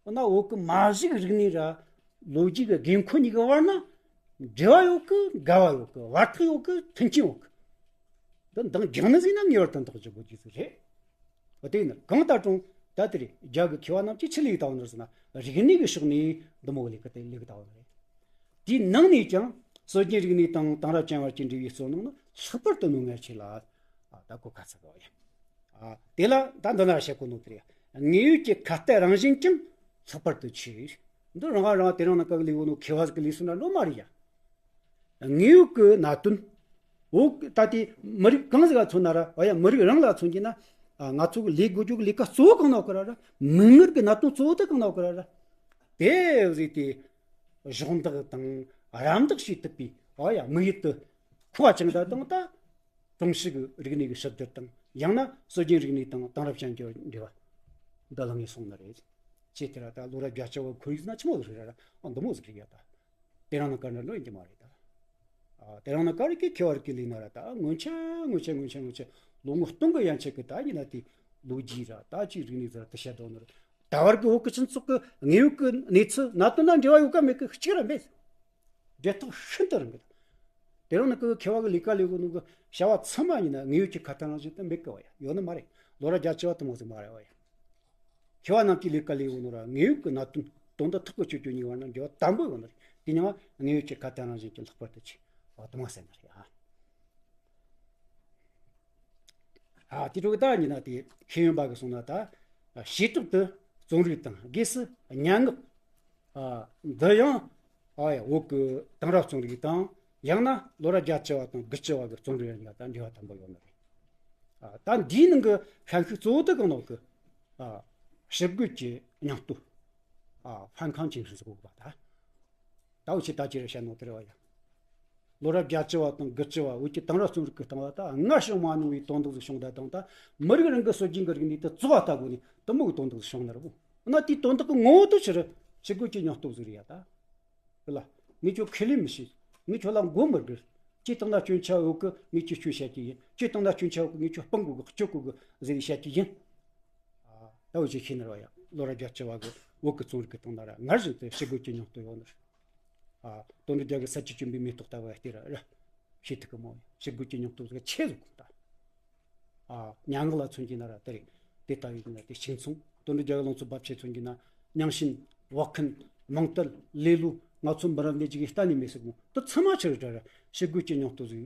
འོ་ན་བོད་ཀྱི་མ་གཞི་གི་རིག་གནས་ར་ལོ་རྒྱུས་ཀྱི་དགོས་མཁོ་གཉིས་ཀྱི་བར་ན་འབྲེལ་བ་ཡོད་གི། འགལ་བ་ཡོད་གི། བར་ཐག་ཡོད་གི། མཐུན་རྐྱེན་ཡོད་གི། འདི་འདང་རྒྱག་ནི་ཟིག་ན་ངེས་པར་དུ་འདང་རྒྱག་དགོས་རྒྱུ་ཟིག་རེད། འོ་དེ་ཡིན་ན་གང་ལྟར་ཀྲུང་ད་དེ་རེད། རྒྱ་གི་མཁས་པ་རྣམས་ཀྱིས་ཆི་ལས་བཏང་ནི་ཟེར་ན་རིག་གནས་ཀྱི་ཕྱོགས་ནས་འདི་མོ་གི་ལས་ཀ་དེ་ལས་ཀ་བཏང་བ་རེད། དེའི་ནང་ནས་ཀྱང་སྲོལ་རྒྱུན་རིག་གནས་དང་དེང་རབས་ཅན་བར་གྱི་འབྲེལ་བའི་སྲོལ་ནང་ནི་ལྷག་པར་དུ་གནོད་འགེལ་ཆེ་ལ། ཨ། ད་གོ་ཁ་ཚ་གི་བ་ཡ། ཨ། དེ་ལ་ད་འདི་ན་བཤད་གོ་ནོ་དེ་རེད། དངོས་ཡོད་ཀྱི་ཁ་གཏད་རང་བཞིན་ཀྱང་ལྷག་པར་དུ་ཆེ། འདི་རང་རང་དེ་རིང་ནངས་ཀ་གི་ལས་གོ་ནོ་མཁས་པ་ཟིག་གི་ལས་སུ་ན་ལོ་མ་རེད་ཡ། དངོས་ཡོད་ཀྱི་གནད་དོན། འོ་ད་དེ་མི་རིགས་གང་ཟིག་ལ་མཚོན་ན་ར་བ་ཡ། མི་རིགས་རང་ལ་མཚོན་གྱི་ན། ཨ། ང་ཚོ་གི་ལས་དགོས་རྒྱུ་གི་ལས་ཀ་གཙོ་བོ་གང་ན་ཡོད་གི་ར་ར། མིག་སྔར་གྱི་གནད་དོན་གཙོ་བོ་དེ་གང་ན་ཡོད་གི་ར་ར། དེ་བཟོས་ཏེ་གཞོགས་འདེགས་དང་རམ་འདེགས་བྱེད་ཐུབ་པའི་བ་ཡ་དམིགས་ཡུལ་དུ་མཁོ་བ་བཅངས་ད་དང་ད། ཀྲུང་ཕྱི་གི་རིག་གནས་ཀྱི་ཞིབ་བསྡུར་དང་། ཡང་ན་སྲོལ་རྒྱུན་རིག་གནས་དང་དེང་རབས་ཅན་གྱི་འབྲེལ་བ་འདི་ལ་ངེས་སོང་ནི་རེད། ཅེས་དེ་ར་ད་ལོ་རབས་བརྒྱད་ཅུ་བ་ཁོར་ཡུག་ན་ཆི་མོ་ཟིག་རེད་ར། ཨ། འདི་མོ་ཟིག་རེད་ཡ། ད་དེ་རིང་ནངས་ཀ་འདྲ་འགྲོ་ཡིན་གྱི་མ་རེད་ད། ཨ། དེ་རིང་ནངས་ཀ་རིག་གི་མཁས་པ་རིག་གི་ལས་ན་ར་ད་སྔོན་ཆད་སྔོན་ཆད་སྔོན་ཆད་སྔོན་ཆད་ལོ་ངོ་སྟོང་གི་ཡན་ཆད་གི་ད་ཡིན་ན་དེ་ལོ་རྒྱུས་ར་ད་ཅིག་རིག་གནས་ཟེར་དེ་བཤད་དོ་ནི་རེད། ད་བར་གི་བོད་གི་སྤྱི་ཚོགས་གི་དངོས་ཡོད་གི་གནས་ཚུལ་གནད་དོན་ན་འབྲེལ་བ་ཡོད་ག་མེད་གི་གཅིག་ར་མེད། འབྲེལ་ཐག་ཤིན་ཏུ་རིང་གི། དེ་རིང་ནངས་ཀ་མཁས་པ་གི་ལས་ཀ་ལས་གོ་ནོ་གི་བྱ་བ་ཚང་མ་ཡིན་ན་དངོས་ཡོད་ཀྱི་ཁ་གཏད་རང་བཞིན་དུ་མེད་གི་བ་ཡ། ཡོད་ནི་མ་རེད། ལོ་རབས་བརྒྱད་ཅུ་བ་དེ་མོ་ཟིག་མ་རེད་བ་ཡ། མཁས་པ་རྣམས་ཀྱིས་ལས་ཀ་ལས་ཡོད་ནོ་ར་དངོས་ཡོད་ཀྱི་གནད་དོན་དོན་དག་ཐག་གི་ཆོད་རྒྱུ་གཉིས་བར་ན་འབྲེལ་བ་དམ་པོ་ཡོད་ནི་རེད། དེ་ཉིད་ལ་དངོས་ཡོད་ཀྱི་ཁ་གཏད་རང་བཞིན་གྱི་ལྷག་པར་དུ་ཆེ་བ་དུ་མ་ཟེར་ནི་རེད། ཨ། ཨ། དེ་འཕྲོ་གི་ད་ཡིན་ན་དེ་ཤེས་ཡོན་པ་གི་གསུང་ན་ད། བྱེ་བྲག་ཏུ་རྩོམ་རིག་དང་སྒོས་སུ་སྙན་ངག་ཨ། འདི་ཡང་། ཨ་ཡ། བོད་ཀྱི་དེང་རབས་རྩོམ་རིག་དང་། ཡང་ན་ལོ་རབས་བརྒྱད་ཅུ་བ་དང་དགུ་བཅུ་བ་གི་རྩོམ་རིག་ཡང་ད་འབྲེལ་བ་དམ་པོ་ཡོད་ནི་རེད། ཨ། ད་འདིའི་ནང་གི་ཤན་ཤུགས་གཙོ་བོ་དེ་གང་ནོ་གི། ཨ། ཞི་རྒོལ་གྱི་སྙིང་སྟོབས། ཨ། 反抗精神ཟེར་གོ་གི་བ་ད། ད་འུ་ཆོས་ད་ཅི་རེད་བཤད་ནོ་དེ་རེད་བ་ཡ། ལོ་རབས་བརྒྱད་ཅུ་བ་དང་དགུ་བཅུ་བ་བོད་ཀྱི་དེང་རབས་རྩོམ་རིག་གི་སྟེང་ལ་ད་སྔར་བྱུང་མ་མྱོང་བའི་དོན་དག་ཟིག་བྱུང་ད་དང་། ད་མི་རིགས་རང་གི་སྲོལ་རྒྱུན་གྱི་རིག་གནས་དེ་བཙོག་པ་ལྟ་དགོས་ནས་དེ་མོ་གི་དོན་དག་ཟིག་བྱུང་ནི་རེད་བོ། འོ་ན་དེའི་དོན་དག་གི་ངོ་བོ་དེ་ཆི་རེད། ཞི་རྒོལ་གྱི་སྙིང་སྟོབས་ཟིག་རེད་ཡ་ད། རེད་ལ། ངས་ཁྱོད་ཁས་ལེན་མི་བྱེད། ངས་ཁྱོད་ལ་མགོ་མི་སྒུར། ཁྱོད་བཏང་ན་སྐྱོན་ཆ་ཡོད་གི། ངས་ཁྱོད་སྐྱོན་བཤད་ཀྱི་ཡིན། ཁྱོད་བཏང་ན་སྐྱོན་ཆ་ཡོད་གི། ངས་ཁྱོད་སྤང་དགོས་གི། གཅོད་དགོས་གི་ཟེར་ནས་བཤད་ཀྱི་ཡིན། ཨ། ད་འུ་ཆོས་ཤེས་ནི་རེད་བ་ཡ། ལོ་རབས་བརྒྱད་ཅུ་བ་གི་བོད་ཀྱི་རྩོམ་རིག་གི་སྟེང་ན་ར་སྔར་བཞིན་དུ་ཞི་རྒོལ་གྱི་སྙིང་སྟོབས་ཡོད་ནི་རེད། ཨ། དོན་གྲུབ་རྒྱལ་གྱི་ས་བཅུད་བཅོམ་པའི་མེ་ཏོག་ལྟ་བུ་དེ་ར་ར་ཤེས་ཐུབ་གི་མོ། ཞི་རྒོལ་གྱི་སྙིང་སྟོབས་ཟིག་ཆེ་ཟིག་གོ་ད། ཨ། སྙན་ངག་ལ་མཚོན་གྱི་ན་ར་དེ་རེད། དེ་ལྟ་བུའི་ན་དེ་གཅིག་མཚུངས། དོན་གྲུབ་རྒྱལ་གྱི་ལང་ཚོ་རྦབ་ཆེ་མཚོན་གྱི་ན། རྙིང་ཞེན། བག་འཁུམས། རྨོངས་དད། ལེ་ལོ། ང་ཚོ་འབུམ་རམས་ནད་ཅིག་གིས་གཏན་ནས་མེད་ཟེར་གོ། དེ་ཚང་མ་ཆི་རེད་དྲ་ར་ཞི་རྒོལ་གྱི་སྙིང་སྟོབས་ཟིག་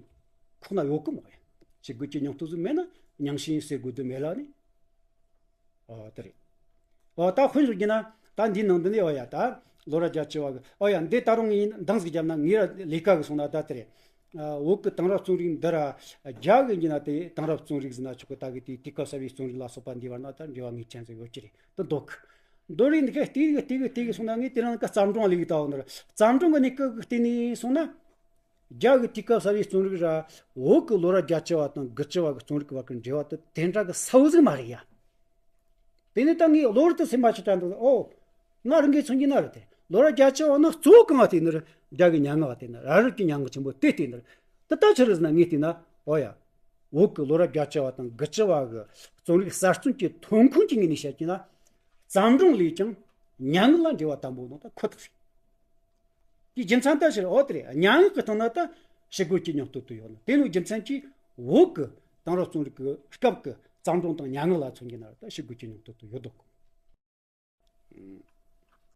ཁོག་ན་ཡོད་གི་མོ་ཡ། ཞི་རྒོལ་གྱི་སྙིང་སྟོབས་ཟིག་མེད་ན་རྙིང་ཞེན་ཟེར་དགོས་དོན་མེད་ལ་ནི། ཨོ་དེ་རེད། ཨོ་ད་དཔེ་བཞག་རྒྱུ་ན་ད་འདིའི་ནང་འདི་ནས། ཨོ་ཡ། ད་ལོ་རབས་བརྒྱད་ཅུ་བ་གི། ཨོ་ཡ། འདི་ད་རུང་ངས་འདང་ཟིག་བརྒྱབ་ན། ངའི་ར་ལས་ཀ་གི་སོང་ན་ད་དེ་རེད། ཨ། བོད་ཀྱི་དེང་རབས་རྩོམ་རིག་འདི་ར་རྒྱ་གི་ཡིན་ན་དེ་དེང་རབས་རྩོམ་རིག་ཟེར་ན་ཆོག་གི། ད་གི་དེ་དུས་སྐབས་གསར་བའི་རྩོམ་རིག་ལ་སོགས་པ་འདི་བར་ན་ད་འབྲེལ་བ་ངེས་ཅན་ཟིག་ཡོད་ཀྱི་རེད། དེ་འདོད་གི། མདོར་ན་འདི་ག་བལྟས་གི་བལྟས་གི་བལྟས་གི་སོང་ན། ངས་དེ་རིང་ནངས་ཀ་བརྩམས་སྒྲུང་ལས་གི་ལྟ་བ་ནི་ར། བརྩམས་སྒྲུང་གི་གནས་སྐབས་གི་བལྟས་ནས་སོང་ན། རྒྱ་གི་དུས་སྐབས་གསར་བའི་རྩོམ་རིག་ར་བོད་ཀྱི་ལོ་རབས་བརྒྱད་ཅུ་བ་དང་དགུ་བཅུ་བ་གི་རྩོམ་རིག་བར་གྱི་འབྲེལ་བ་དེ་དེ་འདྲ་གི་ཟབ་ཟིག་མ་རེད་ཡ། དེ་ནས་ད་ངས་གློ་བུར་དུ་སེམས་མ་ཆུ་དྲན་འདུག། ཨོ། ང་རང་གིས་མཚོན་གྱི་ན་རེད་དེ། ལོ་རབས་བརྒྱད་ཅུ་བ་ནི་གཙོ་བོ་གང་བ་དེ་ནི་རེད། རྒྱ་གི་སྙན་ངག་དེ་ནི་ར། རབ་རིབ་ཀྱི་སྙན་ངག་ཆེན་པོ་དེ་དེ་ནི་རེད། ད་ཆི་རེད་ཟེར་ན། ངས་བལྟས་ན། འོ་ཡ། བོད་ཀྱི་ལོ་རབས་བརྒྱད་ཅུ་བ་དང་དགུ་བཅུ་བ་གི་རྩོམ་རིག་གསར་རྩོམ་གྱི་ཐོན་ཁུངས་ཀྱི་ངོས་ནས་བཤད་ཀྱི་ན། བརྩམས་སྒྲུང་ལས་ཀྱང་སྙན་ངག་ལ་འབྲེལ་བ་དམ་པོ་ནང་ད་ཁོ་ཐག་རེད། དེའི་རྒྱུ་མཚན་ད་ཕྱིར། འོ་དེ་རེད། སྙན་ངག་གི་སྟེང་ན་ད་ཞི་རྒོལ་གྱི་སྙིང་སྟོབས་དེ་ཡོད་ན། དེ་ནི་རྒྱུ་མཚན་གྱིས་བོད་ཀྱི་དེང་རབས་རྩོམ་རིག་གི་སྐབས་ཀྱི་བརྩམས་སྒྲུང་དང་སྙན་ངག་ལ་མཚོན་གྱི་ན་ད་ཞི་རྒོལ་གྱི་སྙིང་སྟོབས་དེ་ཡོད་དོ།